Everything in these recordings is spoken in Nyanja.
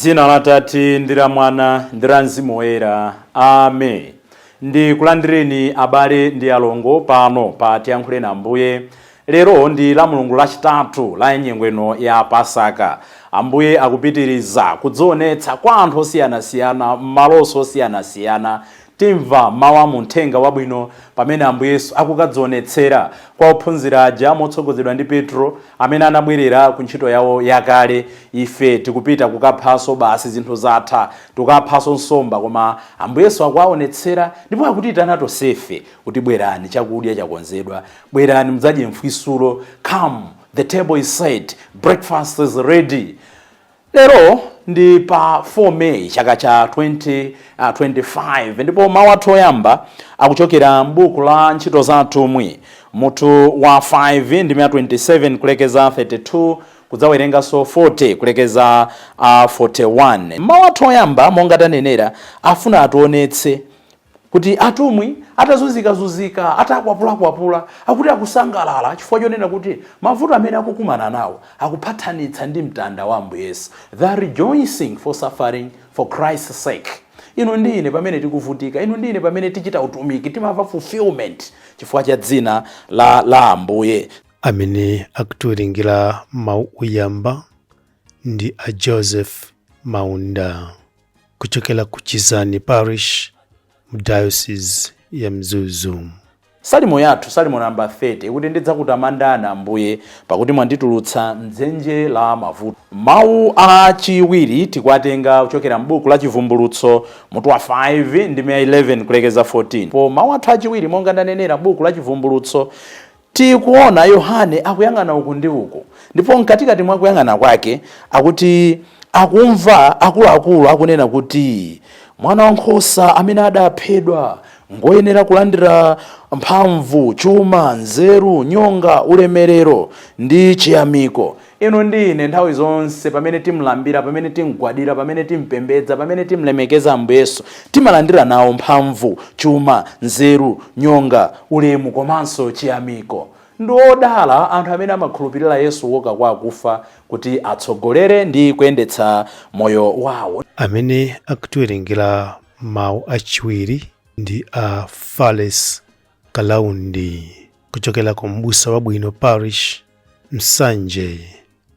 Dzina la Tate ndi la Mwana ndi la Mzimu Woyera. Amen. Ndikulandireni abale ndi alongo pano pa Tiyankhuleni Ambuye. Lero ndi la Mulungu lachitatu la nyengo ino ya Pasaka. Ambuye akupitiriza kudzionetsa kwa anthu osiyanasiyana m'malonso osiyanasiyana. Timva mawu a muthenga wabwino pamene Ambuye Yesu akukadzionetsera kwa ophunzira aja motsogozedwa ndi Petro amene anabwerera ku ntchito yawo yakale. Ife tikupita kukaphanso basi, zinthu zatha, tikaphanso nsomba, koma Ambuye Yesu akuwaonetsera ndipo akutiyitana tonsefe kuti bwerani, chakudya chakonzedwa, bwerani mudzadye mfwisulo. Come, the table is set, breakfast is ready. Lero ndi pa 4 May chaka cha 2025, ndipo mawu athu oyamba akuchokera m'buku la Ntchito za Atumwi, mutu wa 5 ndi 27 kulekeza 32, kudzawerenganso 40 kulekeza 41. Mawu athu oyamba, monga tanenera, afuna ationetse kuti atumwi atazunzikazunzika, atakwapulakwapula, akuti akusangalala chifukwa chonena kuti mavuto amene akukumana nawo akuphathanitsa ndi mtanda wa Ambuye Yesu. They are rejoicing for suffering for Christ's sake. Inu ndi ine pamene tikuvutika, inu ndi ine pamene tichita utumiki, timamva fulfillment chifukwa cha dzina la Ambuye. Amene akutiwerengera mawu oyamba ndi a Joseph Maunda kuchokera ku Chizani Parish mu Diocese ya Mzuzu. Salimo yathu, Salimo namba 30, ikuti, "Ndidzakutamandani Ambuye, pakuti mwanditulutsa mdzenje la mavuto." Mawu achiwiri tikuwatenga kuchokera m'buku la Chivumbulutso, mutu wa 5 ndi 11 kulekeza 14. Po mawu athu achiwiri, monga ndanenera, buku la Chivumbulutso, tikuona Yohane akuyang'ana uku ndi uku, ndipo mkatikati mwa kuyang'ana kwake akuti akumva akuluakulu akunena kuti Mwana wankhosa amene adaphedwa ngoyenera kulandira mphamvu, chuma, nzeru, nyonga, ulemerero ndi chiyamiko. Inu ndi ine nthawi zonse pamene timlambira, pamene timgwadira, pamene timpembedza, pamene timlemekeza Ambuye Yesu, timalandira nawo mphamvu, chuma, nzeru, nyonga, ulemu komanso chiyamiko. Ndi odala anthu amene amakhulupirira Yesu wouka kwa akufa kuti atsogolere ndi kuyendetsa moyo wawo. Amene akutiwerengera mawu achiwiri ndi a Fales Kalaundi kuchokera ku Mbusa Wabwino Parish, Msanje,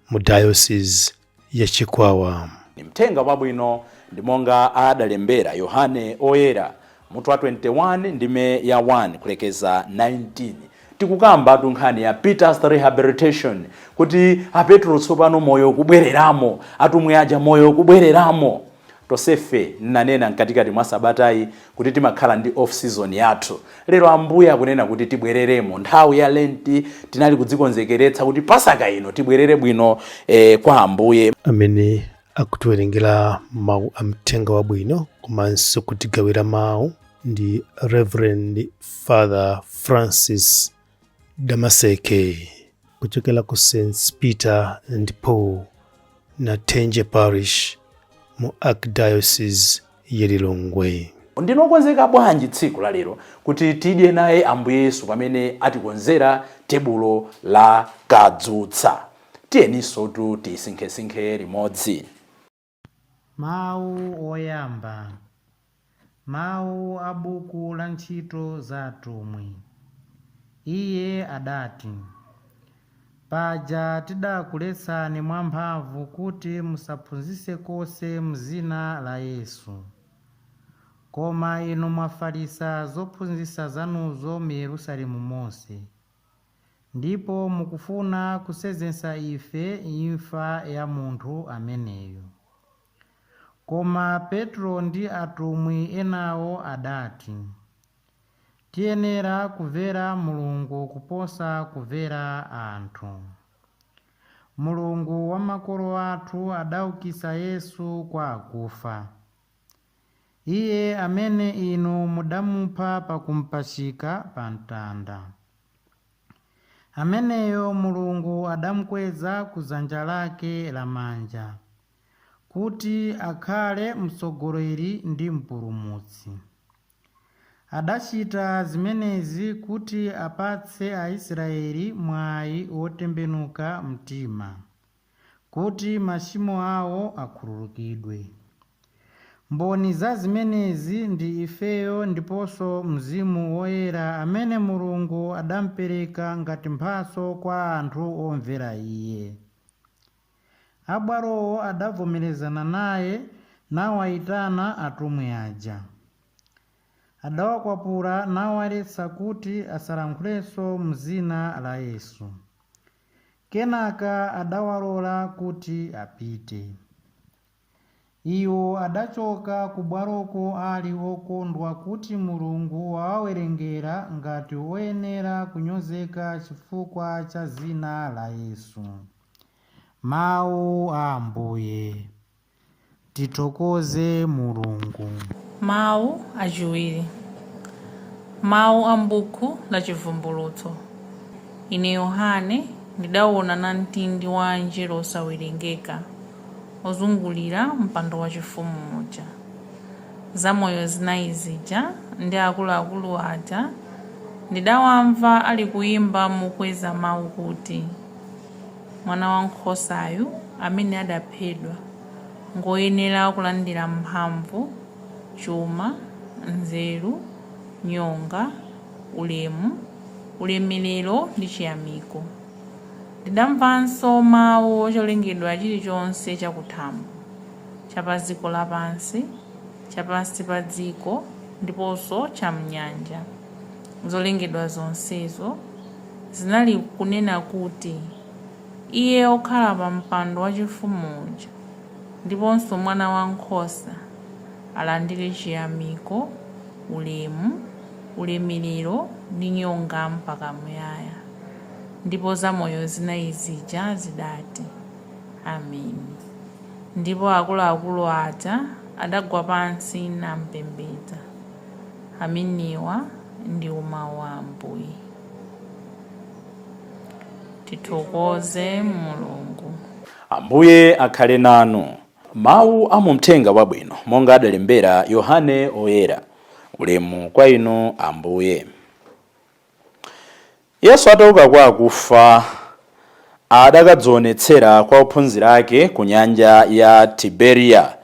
mu Diocese ya Chikwawa. Mthenga wabwino ndi monga adalembera Yohane Oyera, mutu wa 21 ndime ya 1 kulekeza 19. Tikukamba nkhani ya Peter's rehabilitation, kuti aPetro tsopano moyo kubwereramo, atumwi aja moyo kubwereramo. Tonsefe nnanena mkatikati mwa sabatayi kuti timakhala ndi off season yathu. Lero Ambuye akunena kuti tibwereremo. Nthawi ya Lenti tinali kudzikonzekeretsa kuti Pasaka ino tibwerere bwino kwa Ambuye. Amene akutiwerengera mawu a mthenga wabwino komanso kutigawira mawu ndi Reverend Father Francis Damaseke kuchokera ku St Peter and Paul, Nathenje Parish, mu Archdiocese ya Lilongwe. Ndinokonzeka bwanji tsiku la lero kuti tidye naye Ambuye Yesu pamene atikonzera tebulo la kadzutsa? Tiyeninso tu tisinkhesinkhe limodzi. Mawu oyamba. Mawu a buku la Ntchito za Atumwi. Iye adati, "Paja tidakuletsani mwamphamvu kuti musaphunzitse konse m'dzina la Yesu. Koma inu mwafalitsa zophunzitsa zanuzo m'Yerusalemu monse, ndipo mukufuna kusenzetsa ife imfa ya munthu ameneyu." Koma Petro ndi atumwi enawo adati, "Tiyenera kumvera Mulungu kuposa kumvera anthu. Mulungu wa makolo athu adaukitsa Yesu kwa akufa, Iye amene inu mudamupha pakumpachika pa mtanda. Ameneyo Mulungu adamukweza ku dzanja lake lamanja kuti akhale mtsogoleri ndi mpulumutsi. Adachita zimenezi kuti apatse Aisraeli mwayi wotembenuka mtima. kuti machimo awo akhululukidwe. Mboni za zimenezi ndi ifeyo ndiponso Mzimu Woyera amene Mulungu adamupereka ngati mphatso kwa anthu omvera Iye. Abwalowo adavomerezana naye nawayitana atumwi aja. Adawakwapula nawaletsa kuti asalankhulenso m'dzina la Yesu. Kenaka adawalola kuti apite. Iwo adachoka ku bwaloko ali okondwa kuti Mulungu wawawerengera ngati oyenera kunyozeka chifukwa cha dzina la Yesu. Mawu a Ambuye. Tithokoze Mulungu. Mawu achiwiri. Mawu a m'buku la Chivumbulutso. Ine Yohane ndidawona namtindi wa angelo osawerengeka ozungulira mpando wachifumu uja, zamoyo zinayi zija ndi akuluakulu aja. Ndidawamva ali kuyimba mokweza mawu kuti, Mwana wankhosayu amene adaphedwa ngoyenera kulandira mphamvu, chuma, nzeru, nyonga, ulemu, ulemerero ndi chiyamiko. Ndidamvanso mawu ocholengedwa chilichonse chakuthambo, cha pa dziko lapansi, chapansi pa dziko ndiponso cham'nyanja. Zolengedwa zonsezo zinali kunena kuti, Iye okhala pa mpando wachifumu uja ndiponso Mwana wankhosa alandire chiyamiko, ulemu, ulemerero ndi nyonga mpaka muyaya. Ndipo zamoyo zinayi zija zidati, Ameni. Ndipo akuluakulu aja adagwa pansi nampembedza. Amenewa ndiwo mawu a Ambuye. Tithokoze Mulungu. Ambuye akhale nanu. Mawu a mu Mthenga Wabwino monga adalembera Yohane Oyera. Ulemu kwa inu, Ambuye. Yesu atauka kwa akufa adakadzionetsera kwa ophunzira ake ku nyanja ya Tiberiya.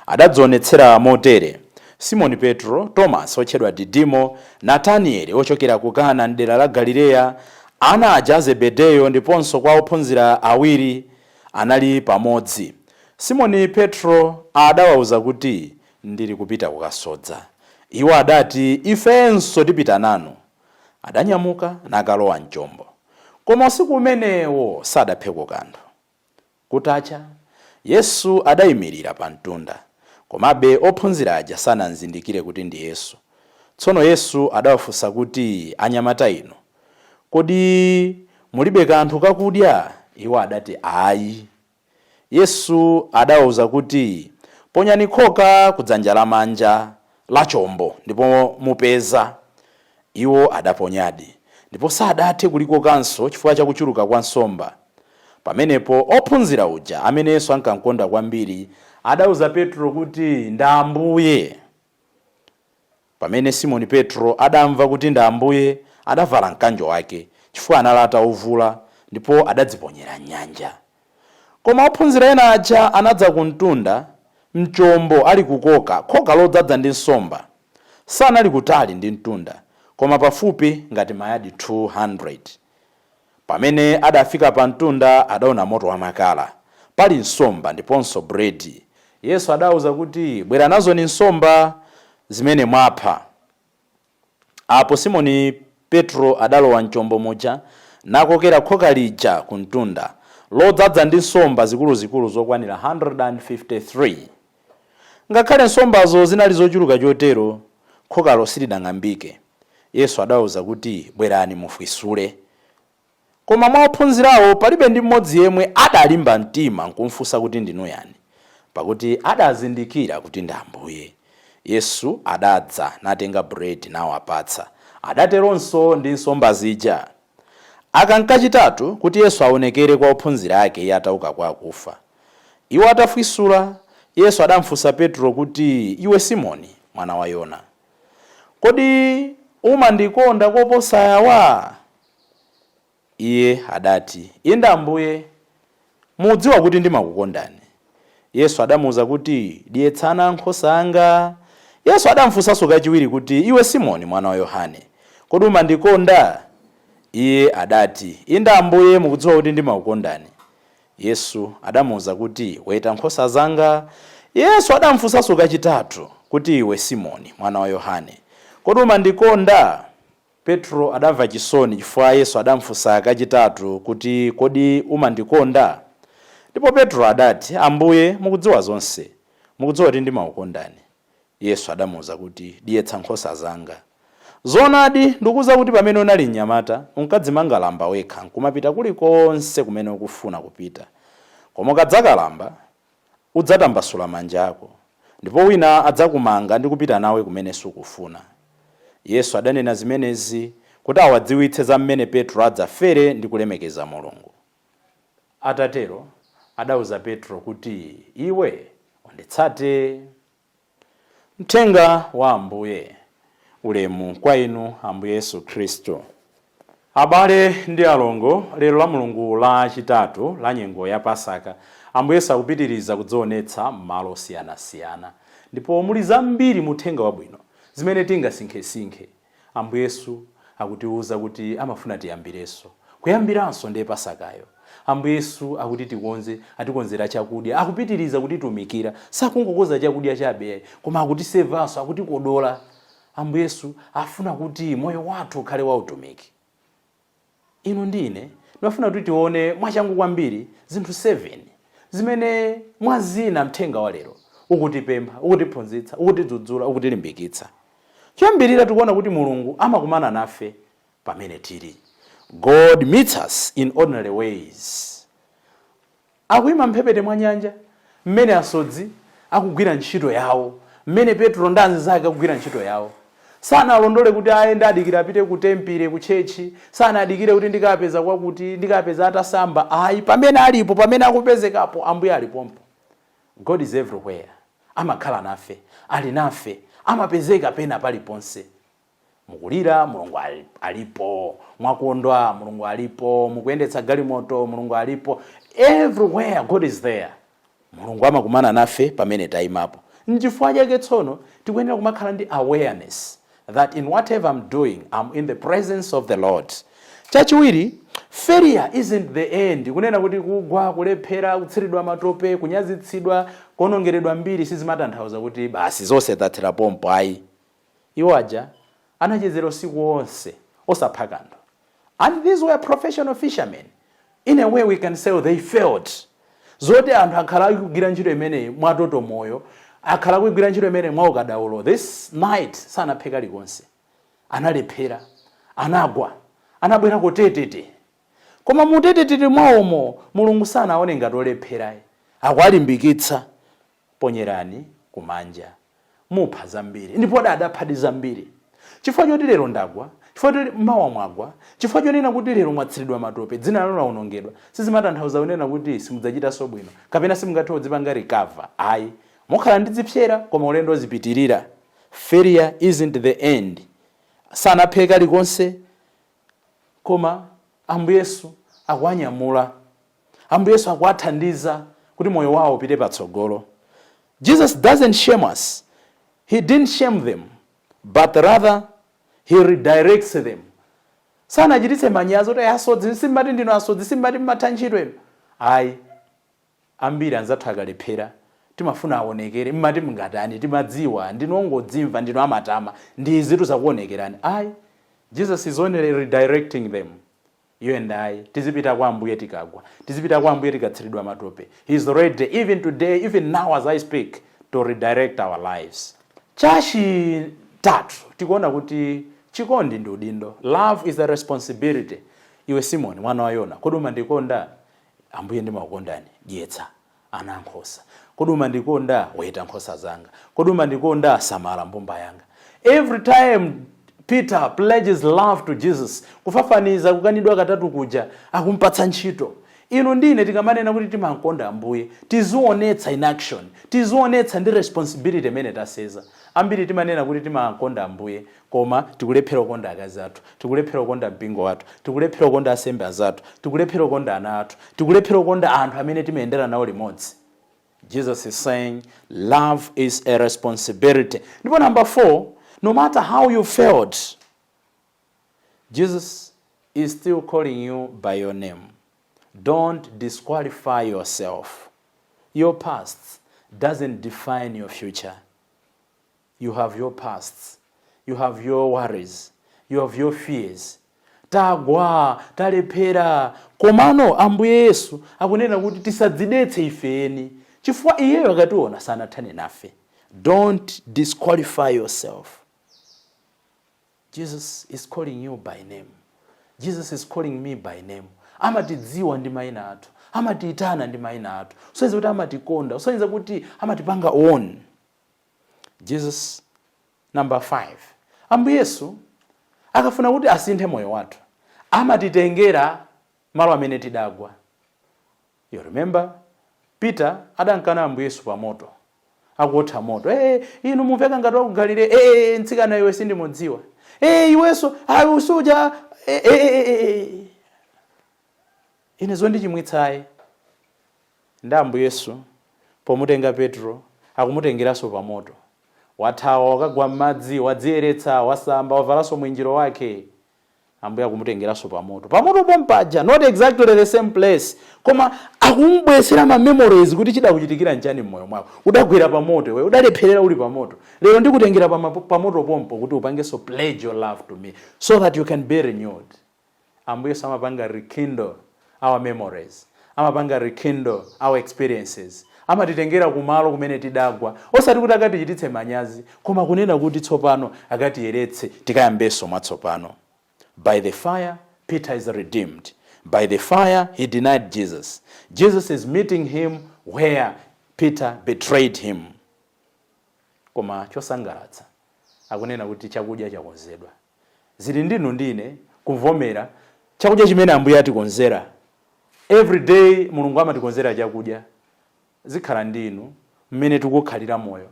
Adadzionetsera motere: Simoni Petro, Tomasi otchedwa Didimo, Natanieli ochokera ku Kana mdera la Galileya, ana aja a Zebedeyo, ndiponso kwa ophunzira awiri anali pamodzi. Simoni Petro adawawuza kuti, Ndili kupita kukasodza. Iwo adati, Ifenso tipita nanu. Adanyamuka nakalowa mchombo, koma usiku umenewo sadapheko kanthu. Kutacha, Yesu adayimirira pa mtunda, komabe ophunzira aja sanamzindikire kuti ndi Yesu. Tsono Yesu adawafunsa kuti, Anyamata inu, kodi mulibe kanthu kakudya? Iwo adati, Ayi. Yesu adawawuza kuti, Ponyani khoka kudzanja lamanja la chombo ndipo mupeza. Iwo adaponyadi, ndipo sadathe kulikokanso chifukwa cha kuchuluka kwa nsomba. Pamenepo ophunzira uja amene Yesu ankamkonda kwambiri adauza Petro kuti, Ndi Ambuye. Pamene Simoni Petro adamva kuti ndi Ambuye, adavala mkanjo wake, chifukwa anali atauvula, ndipo adadziponyera m'nyanja. Koma ophunzira ena aja anadza ku mtunda mchombo ali kukoka khoka lodzaza ndi nsomba. Sanali kutali ndi mtunda, koma pafupi ngati mayadi 200. Pamene adafika pa mtunda adaona moto wamakala, pali nsomba ndiponso bredi. Yesu adawauza kuti, Bwera nazoni nsomba zimene mwapha. Apo Simoni Petro adalowa m'chombo muja, nakokera khoka lija ku mtunda, lodzaza ndi nsomba zikuluzikulu zokwanira 153. Ngakhale nsombazo zinali zochuluka chotero, khokalo silidang'ambike. Yesu adawauza kuti, Bwerani mufwisule. Koma mwa ophunzirawo palibe ndi mmodzi yemwe adalimba mtima nkumfunsa kuti, Ndinu yani? Pakuti adazindikira kuti ndi Ambuye. Yesu adadza natenga bredi nawapatsa. Adateronso ndi nsomba zija. Aka nkachitatu kuti Yesu aonekere kwa ophunzira ake Iye atauka kwa akufa. Iwo atafwisula, Yesu adamfunsa Petro kuti, Iwe Simoni, mwana wa Yona, kodi umandikonda koposa awa? Iye adati, Inde Ambuye, Mudziwa kuti ndimakukondani. Yesu adamuwuza kuti, dyetsana nkhosa anga. Yesu adamfunsanso kachiwiri kuti, iwe Simoni mwana wa Yohane, kodi umandikonda? Iye adati, inde Ambuye, mukudziwa kuti ndimakukondani. Yesu adamuwuza kuti, weta nkhosa zanga. Yesu adamfunsanso kachitatu kuti, iwe Simoni mwana wa Yohane, kodi umandikonda? Petro adamva chisoni chifukwa Yesu adamfunsa kachitatu kuti, kodi umandikonda? Ndipo Petro adati, Ambuye, mukudziwa zonse, mukudziwa kuti ndimakukondani. Yesu adamuwuza kuti, dyetsa nkhosa zanga. Zoonadi ndikuwuza kuti pamene unali mnyamata unkadzimanga lamba wekha nkumapita kulikonse kumene ukufuna kupita, koma ukadzakalamba udzatambasula manja ako, ndipo wina adzakumanga ndi kupita nawe kumene sukufuna. Yesu adanena zimenezi kuti awadziwitse za mmene Petro adzafere ndi kulemekeza Mulungu. Atatero adawuza Petro kuti, iwe unditsate. Mthenga wa Ambuye. Ulemu kwa inu Ambuye Yesu Khristu. Abale ndi alongo, lero la Mulungu lachitatu la nyengo ya Pasaka, Ambuye Yesu akupitiriza kudzionetsa m'malo osiyanasiyana, ndipo muli zambiri mu uthenga wabwino zimene tingasinkhesinkhe. Ambuye Yesu akutiwuza kuti amafuna tiyambirenso, kuyambiranso ndiye Pasakayo. Ambuye Yesu akuti tikonze, atikonzera chakudya, akupitiriza kutitumikira, sakungokonza chakudya chabe, koma akutisevanso, akutikodola. Ambuye Yesu afuna kuti moyo wathu ukhale wautumiki. Inu ndi ine ndimafuna kuti tione mwachangu kwambiri zinthu 7 zimene mwazina mthenga wa lero ukutipempha, ukutiphunzitsa, ukutidzudzula, ukutilimbikitsa. Choyambirira, tikuona kuti Mulungu amakumana nafe pamene tili. God meets us in ordinary ways. Akuyima mphepete mwa nyanja mmene asodzi akugwira ntchito yawo, mmene Petro ndi anzake akugwira ntchito yawo. Sanalondole kuti ayende adikira apite ku tempile, ku church, sanadikire kuti ndikapeza kwakuti, ndikapeza atasamba. Ayi, pamene alipo, pamene akupezekapo, Ambuye alipompo. God is everywhere. Amakhala nafe, ali nafe, amapezeka pena paliponse. Mukulira, Mulungu alipo. Mwakondwa, Mulungu alipo. Mukuyendetsa galimoto, Mulungu alipo. Everywhere God is there. Mulungu amakumana nafe pamene tayimapo. Nchifukwa chake tsono tikuyenera kumakhala ndi awareness that in whatever I'm doing, I'm in the presence of the Lord. Chachiwiri, failure isn't the end. Kunena kuti kugwa, kulephera, kutsiridwa matope, kunyazitsidwa, kuonongeredwa mbiri sizimatanthauza kuti basi zonse zathera pompo, ayi. Iwo aja anachezera usiku wonse osapha kanthu, and these were professional fishermen. In a way we can say they failed. Zoti anthu akhala akugwira ntchito imeneyi mwatoto moyo, akhala akugwira ntchito imeneyi mwa ukadaulo, this night sanaphe kalikonse, analephera, anagwa, anabwera kutetete. Koma mutetetete mwawomo Mulungu sanaone ngati olepherayi, akuwalimbikitsa, ponyerani kumanja, mupha zambiri. Ndipo adaphadi zambiri. Chifukwa choti lero ndagwa, chifukwa choti mawa mwagwa, chifukwa chonena kuti lero mwatsiridwa matope, dzina lanu lawonongedwa, sizimatanthauza kunena kuti simudzachitanso bwino kapena simungathe kudzipanga recover, ayi. Mukhala ndi zipsera, koma ulendo uzipitirira. Failure isn't the end. Sanaphe kalikonse, koma Ambuye Yesu akuwanyamula, Ambuye Yesu akuwathandiza kuti moyo wawo upite patsogolo. Jesus doesn't shame us. He didn't shame them, but rather he redirects them. Sanachititse manyazi kuti asodzi, simmati ndinu asodzi, simmati mmatha ntchito inu, ayi. Ambiri anzathu akalephera timafuna aonekere, mmati mngatani, timadziwa ndinu ongodzimva, ndinu amatama, ndi izitu zakuonekerani, ayi. Jesus is only redirecting them. You and I tizipita kwa Ambuye tikagwa, tizipita kwa Ambuye tikatsiridwa matope. He is ready even today, even now as I speak, to redirect our lives. Chachitatu, tikuona kuti chikondi ndi udindo. Love is a responsibility. Iwe Simoni mwana wa Yona, kodi umandikonda? Ambuye, ndimakukondani. Dyetsa ana ankhosa. Kodi umandikonda? Weta nkhosa zanga. Kodi umandikonda? Samala mbumba yanga. Every time Peter pledges love to Jesus, kufafaniza kukanidwa katatu kuja, akumpatsa ntchito. Inu ndine tikamanena kuti timankonda Ambuye, tizionetsa in action, tizionetsa ndi responsibility imene taseza. Ambiri timanena kuti timankonda Ambuye, koma tikulephera kukonda akazi athu, tikulephera kukonda mpingo wathu, tikulephera kukonda asembe azathu, tikulephera kukonda ana athu, tikulephera kukonda anthu amene timayendera nawo limodzi. Jesus is saying love is a responsibility. Ndipo number 4, no matter how you failed, Jesus is still calling you by your name. Don't disqualify yourself. Your past doesn't define your future. You have your pasts, you have your worries, you have your fears. Tagwa, talephera, komano Ambuye Yesu akunena kuti tisadzidetse ifeni, chifukwa iyeyo akationa sanathane nafe. Don't disqualify yourself. Jesus is calling you by name. Jesus is calling me by name. Amatidziwa ndi mayina athu, amatiyitana ndi mayina athu, usonyeza kuti amatikonda, usonyeza kuti amatipanga own. Jesus. Number 5, Ambuye Yesu akafuna kuti asinthe moyo wathu, amatitengera malo amene tidagwa. You remember Peter adankana Ambuye Yesu pa moto, akuotha moto. "Hey, inu mumveka ngati waku Galile." "Hey, mtsikana iwe, sindimudziwa." "Hey, iwenso ayi, usuja." "Hey, hey, hey, hey. Ine zondichimwitsayi." Ndi Ambuye Yesu pomutenga Petro, akumutengeranso pa moto. Wathawa, wakagwa m'madzi, wadziyeretsa, wasamba, wavalanso mwinjiro wake. Ambuye akumutengeranso pamoto, pamoto pompaja, not exactly the same place, koma akumubwesera ma memories kuti chidakuchitikira nchani mmoyo mwako. Udagwera pamoto iwe, udalepherera uli pamoto. Lero ndikutengera pamoto pompo kuti upangenso pledge your love to me so that you can be renewed. Ambuye Yesu amapanga rekindle our memories, amapanga rekindle our experiences, amatitengera kumalo kumene tidagwa, osati kuti akatichititse manyazi, koma kunena kuti tsopano akatiyeretse, tikayambenso mwatsopano. By the fire Peter is redeemed. By the fire he denied Jesus. Jesus is meeting him where Peter betrayed him. Koma chosangalatsa, akunena kuti chakudya chakonzedwa. Zili ndinu ndine kuvomera chakudya chimene Ambuye atikonzera. Every day Mulungu amatikonzera chakudya. Zikhala ndinu mmene tikukhalira moyo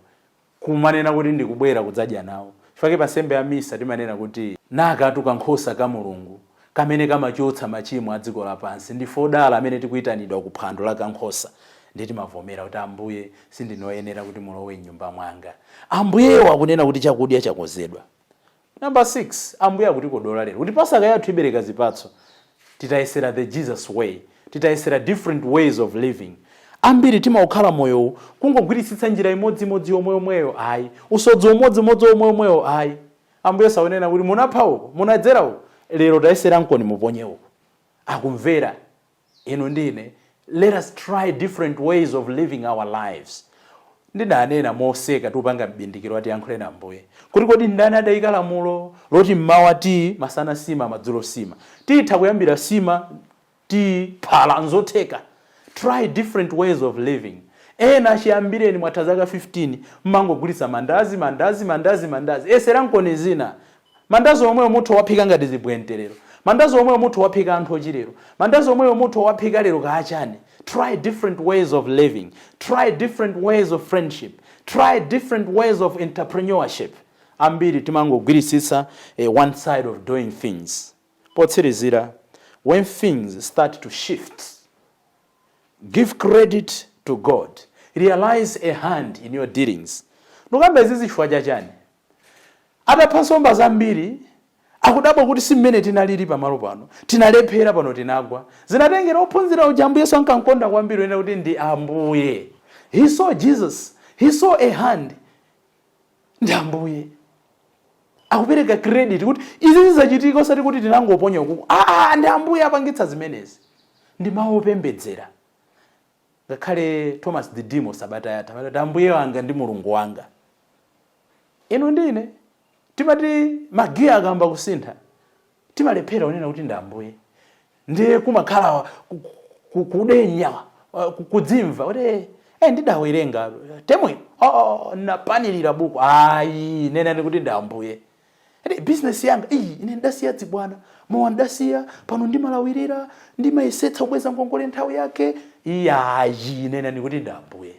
kumanena kuti ndikubwera kudzadya nawo. Chifukwa pa nsembe ya misa timanena kuti, "Nakatu kankhosa ka Mulungu kamene kamachotsa machimo a dziko lapansi. Ndife odala amene tikuyitanidwa ku phwando la kankhosa." Ndi timavomera kuti, "Ambuye, sindinoyenera kuti mulowe mnyumba mwanga." Ambuyewo akunena kuti chakudya chakonzedwa. Number 6, Ambuye akutikodola lero kuti Pasaka yathu ibereka zipatso titayesera the Jesus way, titayesera different ways of living. Ambiri timaukhala moyowu kungogwiritsitsa njira imodzimodzi yomweyomweyo ayi, usodzi umodzimodzi omweyomweyo ayi. Ambuye sakunena kuti munapha uko, munadzera uko, lero tayesera nkoni muponye uko. Akumvera inu ndine. Let us try different ways of living our lives. Ndidanena moseka tiupanga mbindikiro ati yankhule na Ambuye kuti, kodi ndani adayika lamulo loti mmawa tii, masana sima, madzulo sima? Titha kuyambira sima, tii, phala, nzotheka. Try different ways of living. Ena achiyambireni mwatha zaka 15 mmangogulitsa mandazi, mandazi, mandazi, mandazi. Eserankoni zina. Mandazi omweyo muthu waphika ngati zibwenterero, mandazi omweyo muthu waphika anthu ochilero, mandazi omweyo muthu waphika lero kaachani. Try different ways of living. Try different ways of friendship. Try different ways of entrepreneurship. Ambiri timangogwiritsitsa one side of doing things. Potsirizira, when things start to shift, give credit to God. Realize a hand in your dealings. Ndikamba izizi chifukwa chachani? Atapha nsomba zambiri, akudabwa kuti si mmene tinalili pamalo pano, tinalephera pano, tinagwa. Zinatengera ophunzira uja Ambuye Yesu ankankonda kwambiri ena kuti ndi Ambuye. He saw Jesus, he saw a hand. Ndi Ambuye. Akupereka credit kuti izi zizachitika, osati kuti tinangoponya ukuku. Aa, ndi Ambuye apangitsa zimenezi. Ndi mawu opembedzera. Ngakhale Thomas Didimo sabata yatha amati, "Ambuye wanga ndi Mulungu wanga." Inu ndine timati magiya akamba kusintha, timalephera kunena kuti ndi Ambuye. Ndiye kumakhala kudenya, kudzimva kuti ndidawerenga temwino, oh, napanilira buku. Ayi, nenani kuti ndi Ambuye. Ati business yanga iyi, ine ndasiya dzibwana. Mowa ndasiya, pano ndimalawirira, ndimayesetsa kubweza ngongole nthawi yake. Iyayi, nenani kuti ndi Ambuye.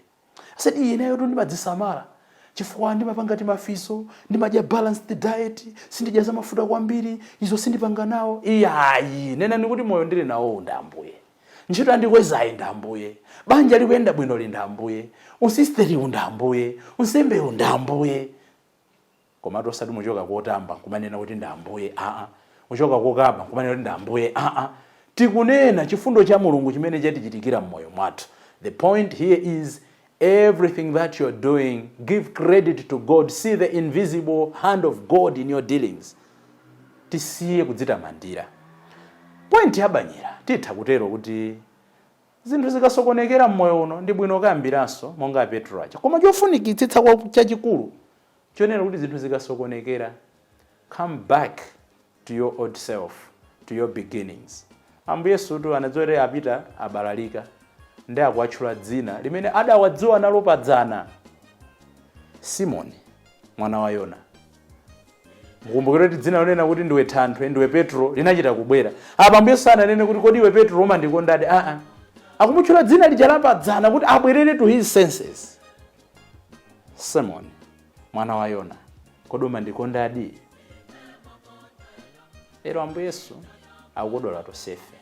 Asati ineyo tu ndimadzisamala chifukwa ndimapanga timafiso, ndimadya balanced diet, sindidya za mafuta kwambiri, izo sindipanga nawo. Iyayi, nenani kuti moyo ndili nawo ndi Ambuye, ntchito andikwezayi ndi Ambuye, banja likuyenda bwino li ndi Ambuye, usisteriwu ndi Ambuye, unsembewu ndi Ambuye. Komatu osati muchoka kotamba kumanena kuti ndi Ambuye, aa, muchoka kokaba kumanena kuti ndi Ambuye, aa. Tikunena chifundo cha Mulungu chimene chatichitikira m'moyo mwathu. The point here is, everything that you're doing, give credit to God. See the invisible hand of God in your dealings. Tisiye kudzitamandira. Point yabanyira, titha kutero kuti zinthu zikasokonekera mmoyo uno, ndi bwino kayambiranso monga Petro aja. Koma chofunikitsitsa chachikulu chonena kuti zinthu zikasokonekera, come back to your old self, to your beginnings. Ambuye Yesutu anadziwa kuti apita abalalika, ndi akuatchula dzina limene adawadziwa nalo padzana: Simoni mwana wa Yona. Mukumbukire kuti dzina lonena kuti ndiwe thanthwe, ndiwe Petro, linachita kubwera apa. Ambuye Yesu ananene kuti, "Kodi iwe Petro umandikondadi?" Aa, akumutchula dzina lija lapadzana kuti abwerere to his senses. "Simon mwana wa Yona, kodi umandikondadi?" Lero Ambuye Yesu akukodola tonsefe.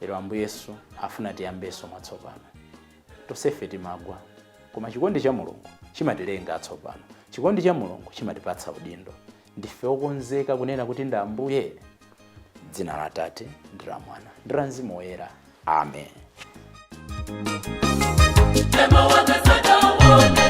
Lero Ambuye Yesu afuna tiyambenso mwatsopano. Tonsefe timagwa, koma chikondi cha Mulungu chimatilenga atsopano. Chikondi cha Mulungu chimatipatsa udindo. Ndife okonzeka kunena kuti ndi Ambuye? Dzina la Tate ndi la Mwana ndi la Mzimu Woyera, amen. Ema wakasaka wone.